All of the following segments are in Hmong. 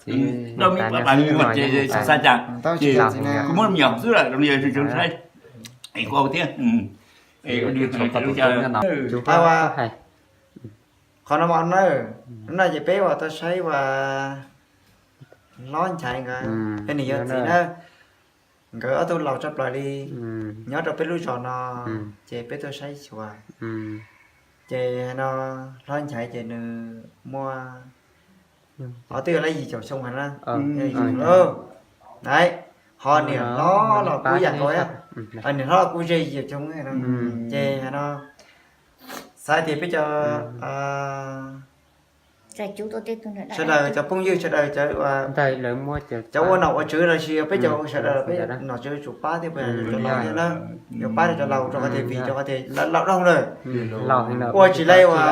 Tsis, tau me pa pa me nyuam ces xav xav cas, ces kuv muab me nyuam xwb lawm, zoo li yog saib, es kuv ua thiab. Qhov no mas na, no ces peb uas tau saib uas Hlob Nchaiv nkawd, peb nws yog txiv na, nkawd ob tug laus tshaj plaws li nyob rau peb lub zos no, ces peb tuaj saib xyuas. Ces no Hlob Nchaiv ces nws muaj, ho twb yog lawm yim caum xyoo heev na. Ho niam hlob los kuj yam nkaus, niam hlob los kuj ze yim caum xyoo no. Ces no xav tias peb cov sawv daws cov phooj ywg sawv daws cov ua nom ua tswv los sis peb cov sawv daws peb nom tswv tsum pab thiab, pab rau cov laus thiab na, yuav pab rau cov laus rau qhov tias vim rau qhov tias lawv laus dhau lawm, ua tsis laib ua,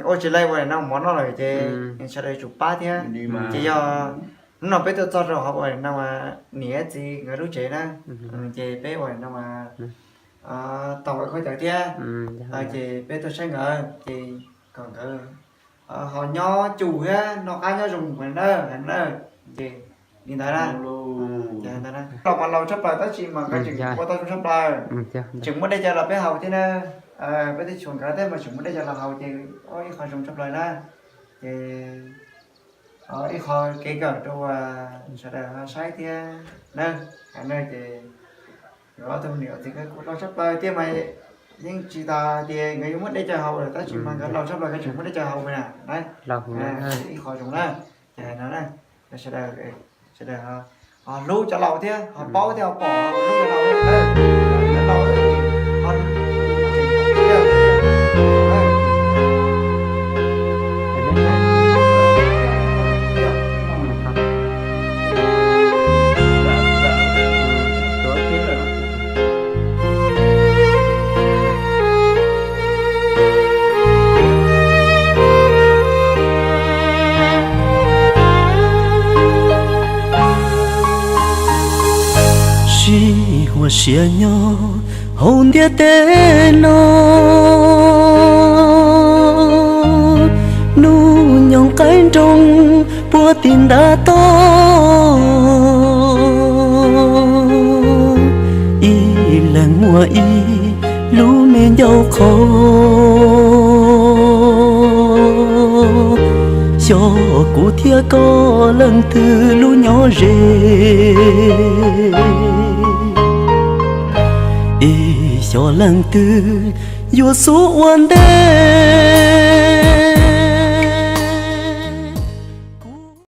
ua tsis laib ua no mov noj lawm ces sawv daws tsum pab thiab. Ces yog hnub no peb tuaj txog rau hauv uas no niam txiv nkawd lub tsev na, ces peb uas no tau ua khaub cawv thiab, ces peb tuaj saib nkawd ces kom nkawd ho nyob cuj thiab noj qab nyob zoo na, na. Ces li ntawd na, los mas laus tshaj plaws tab sis mas nkawd tseem ua tau zoo tshaj plaws, tseem muab dej cawv los peb haus thiab na. Peb twb tshuav nkawd thiab mas tseem muab dej cawv los haus ces ua ib qho zoo tshaj plaws na. Ces ib qho kev kawm rau sawv daws saib thiab na. Ces nkawd ob tug niam txiv nkawd kuj laus tshaj plaws thiab mas yeej tsis tas tias nkawd yuav muab dej cawv haus lawm tab sis mas nkawd laus tshaj plaws nkawd tseem muab dej cawv haus na. Ib qho zoo na, ces no na, sawv daws, sawv daws ho hlub cov laus thiab ho paub thiab ho pom hlub cov laus, cov laus ho sij huam siab nyob hauv ntiaj teb no, hnub nyoog qaib nroog puag tim ntav toj, ib leeg muaj ib lub me ncauj qhov, xyov kuv thiab koj leej twg lub nyob ze. Cov leej twg yuav xub ua ntej?